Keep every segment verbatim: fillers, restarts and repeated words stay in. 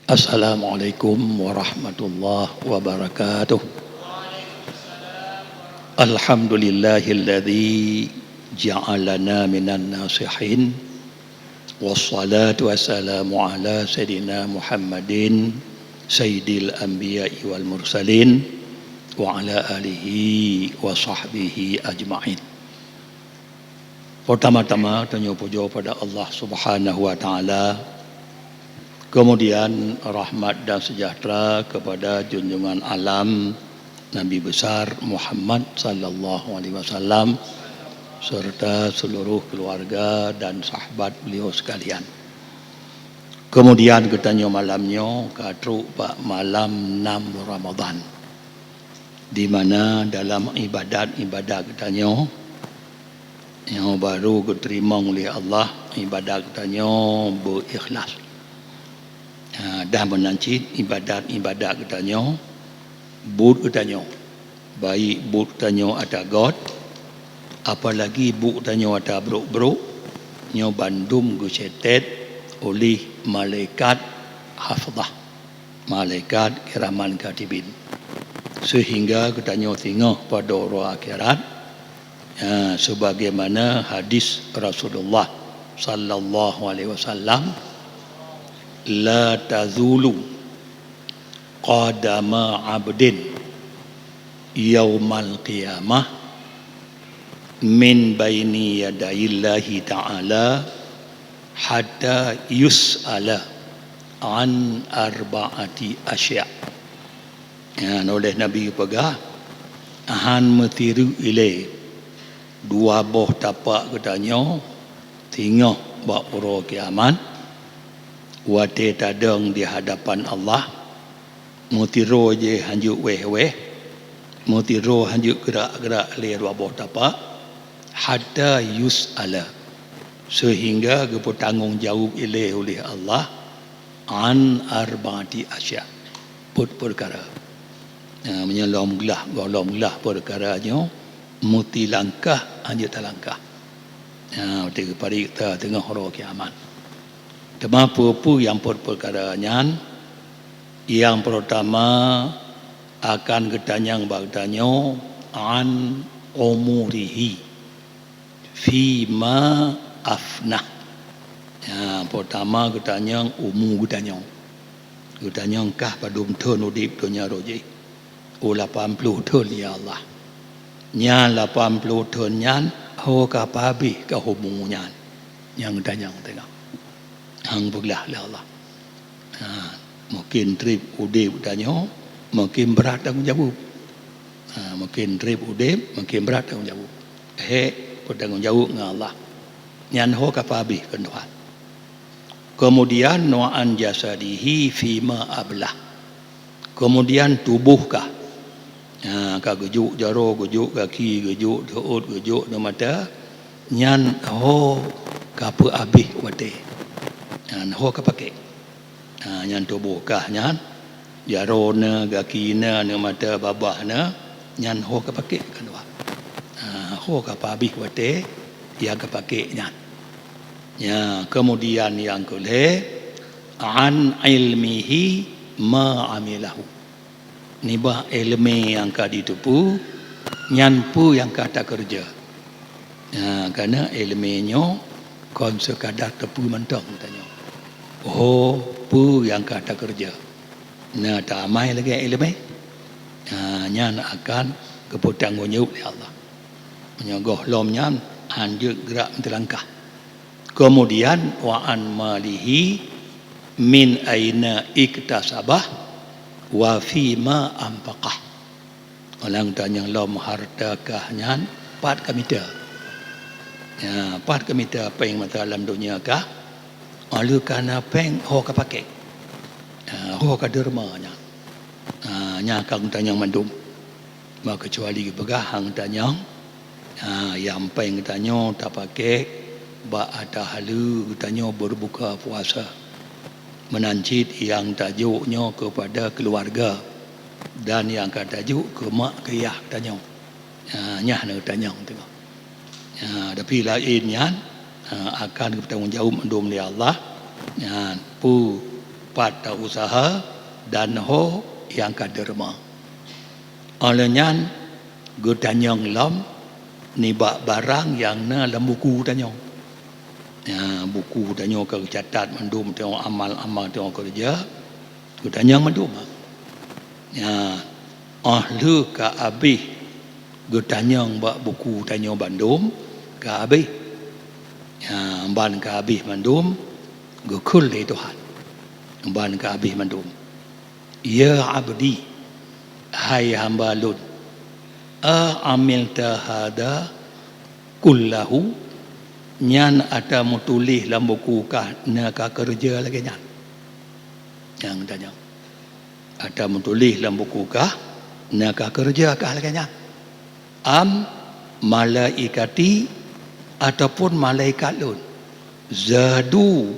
Assalamualaikum warahmatullahi wabarakatuh. Alhamdulillahilladzi ja'alana minan nasihin. Wassalatu wassalamu ala sayyidina Muhammadin sayyidil anbiya'i wal mursalin wa ala alihi wa sahbihi ajma'in. Pertama-tama, tanyoe pujoe pada Allah Subhanahu wa Taala. Kemudian, rahmat dan sejahtera kepada junjungan alam Nabi Besar Muhammad sallallahu alaihi wasallam serta seluruh keluarga dan sahabat beliau sekalian. Kemudian, geutanyoe malam nyoe ka trok bak malam enam Ramadan, di mana dalam ibadat-ibadat geutanyoe nyang baru geuteurimong lé Allah, ibadat geutanyoe beu ikhlas. Ha, dan meunan cit ibadat-ibadat geutanyoe, buet geutanyoe, baik buet geutanyoe ata göt, apalagi buet geutanyoe ata brok-brok, nyoe bandum geucetet oleh malaikat hafazah, malaikat kiraman katibin, seuhingga geutanyoe singoh padum uroe akhirat. Ya, sebagaimana hadis Rasulullah sallallahu alaihi wasallam, "La tazulu qadama 'abdin yaumal qiyamah min baini yadayillahi ta'ala hatta yus'ala an arba'ati asya'." Nyan, oleh Nabi geupeugah, "Hán meutireuek ilée dua boh tapak geutanyoe singoh bak uroe kiamat, watée tadong di hadapan Allah, meusidroe jih hán jeuet wéh-wéh, meusidroe hán jeuet geurak-geurak lé dua boh tapak, hatta yus'ala, seuhingga geupeutanggong jaweueb ilée uleh Allah, an arba'ati asya', peuet peukara." Nah, meunyoe lom glah, gohlom glah peukara nyoe, meuti langkah hán jeuet talangkah. Nah, watée geuparit teungoh uroe kiamat. Teuma peue-peue nyang peuet peukara nyan? Nyang peurtama, akan geutanyong bak geutanyoe an umurihi fima afnah. Nyang peurtama geutanyong umu geutanyoe. Geutanyong kah padum thon udeb donya roh jih? Oh, lapan ploh thon, ya Allah. Nyan lapan ploh thon nyan ho ka peuhabéh kah umu nyan? Nyang geutanyong teungoh. Hán peuglah lé Allah. Ha, mungken treb udeb tanyoe, mungken brat tanggong jaweueb. Ha, mungken treb udeb, mungken brat tanggong jaweueb. Hék peutanggong jaweueb ngon Allah. Nyan ho ka peuhabéh keu Tuhan. Keumudian, wa an jasadihi fima ablah. Keumudian tuboh kah. Ha, ka geujok jaroe, geujok gaki, geujok teuôt, geujok neumata, nyan ho ka peuhabéh watée. Nyan ho ka pakék. Ha, nyan tuboh kah nyan, jaroe na, gaki na, neumata, babah na, nyan ho ka pakék keu Tuhan. Ha, ho ka peuhabéh watée nyang ka pakék nyan. Nya, keumudian nyang keu lhée, an ilmihi ma amilahu. Nibak iéleumé nyang ka jiteupeue, nyan peue nyang ka takeureuja. Nya, kareuna iéleumé nyoe kon seukadar teupeue mantong tanyoe. Ho peue nyang ka takeureuja. Na taamai lagée iéleumé, nya, nyan akan geupeutanggong jaweueb lé Allah. Meunyoe gohlom nyan hán jeuet geurak meuteulangkah. Keumudian, wa an malihi min aina iktasabah wa fima anfaqah. Óh lheueh geutanyong lom hareuta kah nyan pat ka mita. Nya, pat ka mita péng mata lam donya kah? Óh lheueh ka na péng ho ka pakék. Nya, ho ka deureumeue nyan. Nya, nyan ka geutanyong mandum. Bah keucuali geupeugah hán geutanyong, ha, nyang péng geutanyoe tapakék bak ata haleue geutanyoe beureubuka puasa. Meunan cit nyang tajok nyoe keupada keuluwarga dan nyang ka tajok keu mak keu yah geutanyoe. Ha, nyan na geutanyong teungoh. Ha, tapi laén nyan, ha, akan geupeutanggong jaweueb mandum lé Allah. Nyan peue pat ta-useuha dan ho nyang ka deureumoh. Óh lheueh nyan geutanyong lom nibak barang nyang na lam buku tanyoe. Ya, buku tanyoe ka geucatat mandum tanyoe amal-amal tanyoe keureuja, geutanyong mandum. Ya, óh lheueh ka abéh geutanyong bak buku tanyoe bandum, ka abéh. Ya, ban ka abéh mandum, geukheun lé Tuhan. Ban ka abéh mandum. "Ya abdi, hai hamba lôn, a amilta hadza kullahu, nyan ata meutuléh lam buku kah na ka keureuja lagée nyan?" Nyang tanyong. "Ata meutuléh lam buku kah na ka keureuja kah lagée nyan? Am malaikati, ataupun malaikat lôn, zadu,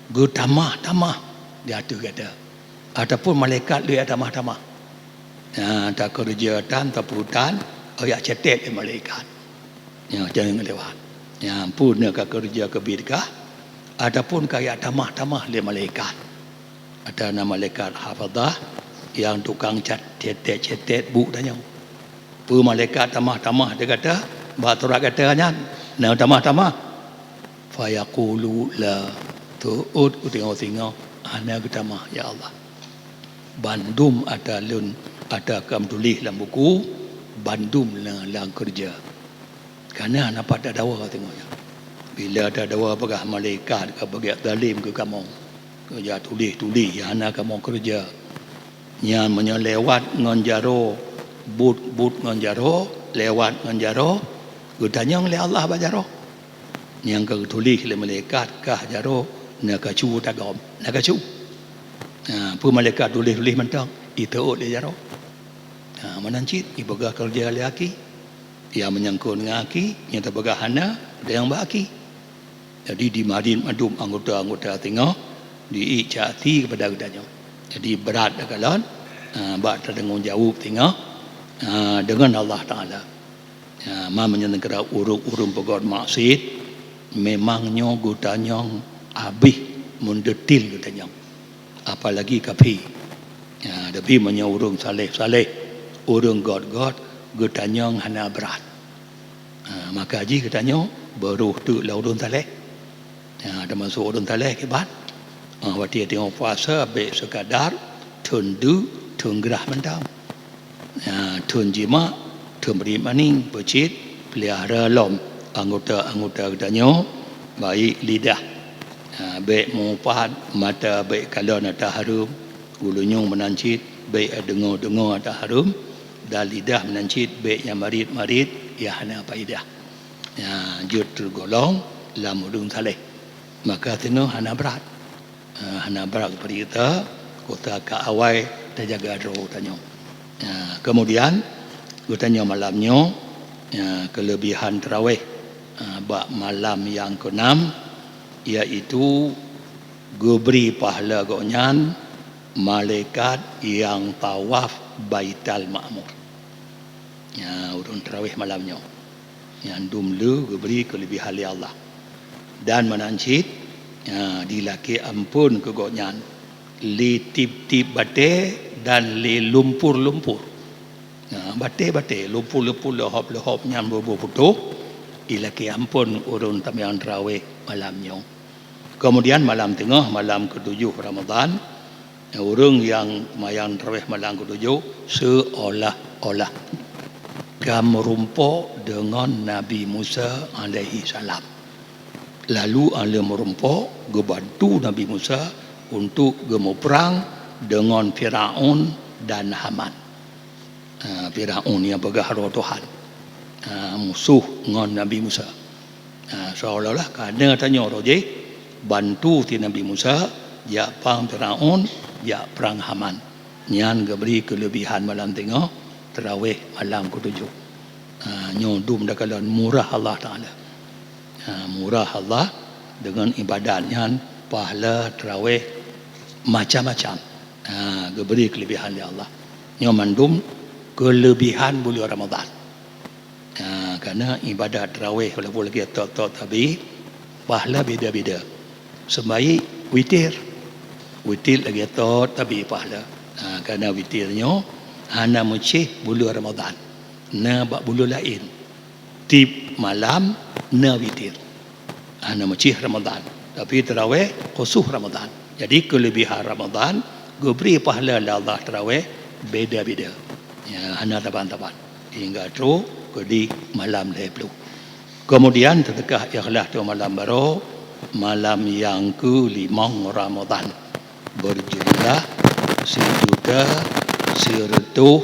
geutamah-tamah di ateueh gata, ataupun malaikat lôn tamah-tamah?" Nyan takeureuja tan, tapeurutan, oh, jak cetet lé malaikat. Nyan jangan lewat. Nyan pun na ka keureuja keubiet kah, ataupun ka jak tamah-tamah lé malaikat. Ata na malaikat hafazah nyang tukang cat-, cetet-cetet buet tanyoe. Peue malaikat tamah-tamah di gata, bak surat gata nyan na tamah-tamah? Fayaqulu la, teuôt keu singoh-singoh, hana geutamah, ya Allah. Bandum ata lôn, ata ka meutuléh lam buku, bandum na lam keureuja. Kana na pat tadawa teungoh nyan. Bila tadawa peugah malaikat ka beugét zalem keu kamoe, keu jak tuléh-tuléh nyang hana kamoe keureuja. Nyan meunyoe lewat ngon jaroe, buet-buet ngon jaroe, lewat ngon jaroe, geutanyong lé Allah bak jaroe. Nyang ka geutuléh lé malaikat kah jaroe na kacu tagom, na kacu. Ha, peue malaikat tuléh-tuléh mantong, iteuôt lé jaroe. Ha, meunan cit ipeugah keureuja lé aki. Nyang meunyangkot ngon aki, nyang tapeugah hana, dan nyang bak aki. Jadi, di Madinah mandum anggota-anggota singoh diikat hati kepada geutanyoe. Jadi, brat takalon, ha, bak tadeungoe jaweueb singoh, ha, deungon Allah Taala. Ha, ma meunyoe neugara ureuëng-ureuëng peugöt maksiet, memang nyoe geutanyong habéh meundetil geutanyong. Apalagi kafé. Ha, tapi meunyoe ureuëng saleh-saleh, ureuëng göt-göt, geutanyong hana brat. Ha, maka jih geutanyoe barôh teuk lom ureuëng saleh. Ha, teumasok ureuëng saleh kiban. Ha, watée teungoh puasa bék seukadar theun deuk, theun grah mantong. Ha, theun jimak, theun bri maning, peucit, peulihara lom anggota-anggota geutanyoe, baik lidah. Ha, bék meuupat, mata bék kalon ata hareuem, geulinyueng meunan cit bék deungoe-deungoe ata hareuem, dan lidah meunan cit bék nyang marit-marit nyang hana paedah. Nyan jeuet teugolong lam ureuëng saleh. Maka teungoh hana brat. Ha, hana brat bri ta, kuta ka awai tajaga droe tanyoe. Ha, keumudian geutanyoe malam nyoe, ha, keuleubihan taraweh, ha, bak malam nyang keunam, yaitu geubri pahala gobnyan malaikat nyang tawaf Baital Ma'mur. Nyan ureuëng taraweh malam nyoe. Nyan dum le geubri keuleubihan lé Allah. Dan meunan cit, nyan dilakée amphon keu gobnyan lé tieb-tieb batée dan lé lumpur-lumpur. Nyan batée-batée, lumpur-lumpur leuhop-leuhop nyan boh-boh putôh, ilakée amphon ureuëng tambiang taraweh malam nyoe. Keumudian malam teungoh, malam keutujôh Ramadhan, ureuëng nyang seumayang taraweh malam keutujôh seolah-olah ka meurumpok deungon Nabi Musa alaihissalam. Lalu óh lheueh meurumpok, geubantu Nabi Musa untuk geumuprang deungon Firaun dan Haman. Ha, Firaun nyang peugah droe Tuhan, ha, musoh ngon Nabi Musa. Ha, seolah-olah ka na tanyoe roh jih bantu si Nabi Musa jak prang Firaun, jak prang Haman. Nyan geubri keuleubihan malam teungoh, taraweh malam keutujôh. Ha, nyoe dum takalon murah Allah Taala. Ha, murah Allah deungon ibadat nyan, pahala taraweh macam-macam. Ha, geubri keuleubihan lé Allah. Nyoe mandum keuleubihan buleuen Ramadhan. Ha, karena ibadat taraweh walaupun lagée tok-tok tabi, pahala beda-beda. Seumayang witir, Witir lagée tot tabi pahala. Ha, karena witir nyoe hana meucéh buleuen Ramadhan. Na bak buleuen laén. Tieb malam na witir. Hana meucéh Ramadhan, tapi tarawih khusus Ramadhan. Jadi keulebihan Ramadhan geubri pahala lé Allah tarawih beda-beda. Ya, hana saban-saban. Hingga trok keu di malam lhée ploh. Kemudian seudeukah ikhlas teuk malam baroe, malam nyang keulimong Ramadhan, beujumlah sijuta sireutôh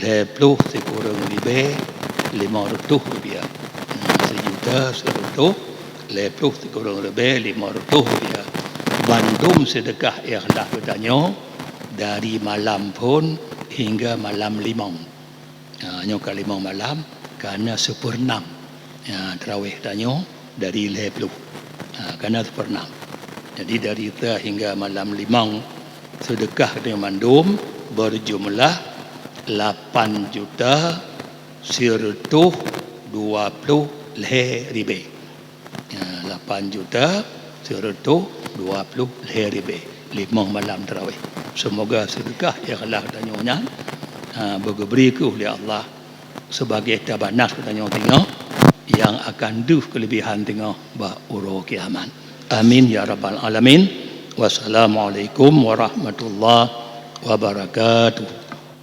lhée ploh sikureueng ribée limong reutôh rupiah. Hmm, sijuta sireutôh lhée ploh sikureueng ribée limong reutôh rupiah. Bandum seudeukah ikhlas geutanyoe dari malam phon hingga malam limong. Ha, nyoe ka limong malam, ka na seupeurnam. Ha, tarawih tanyoe dari lhée ploh. Ha, ka na seupeurnam. Jadi dari sa hingga malam limong, seudeukah tanyoe mandum beujumlah lapan juta sireutôh dua ploh lhée ribée. Ya, lapan juta sireutôh dua ploh lhée ribée limong malam tarawih. Seumoga seudeukah ikhlas tanyoe nyan, ha, beugeubri keuh lé Allah sebagai tabanas tanyoe teungoh nyang akan deuh keulebihan teungoh bak uroe kiamat. Amin ya rabbal alamin. Wassalamualaikum warahmatullahi wabarakatuh.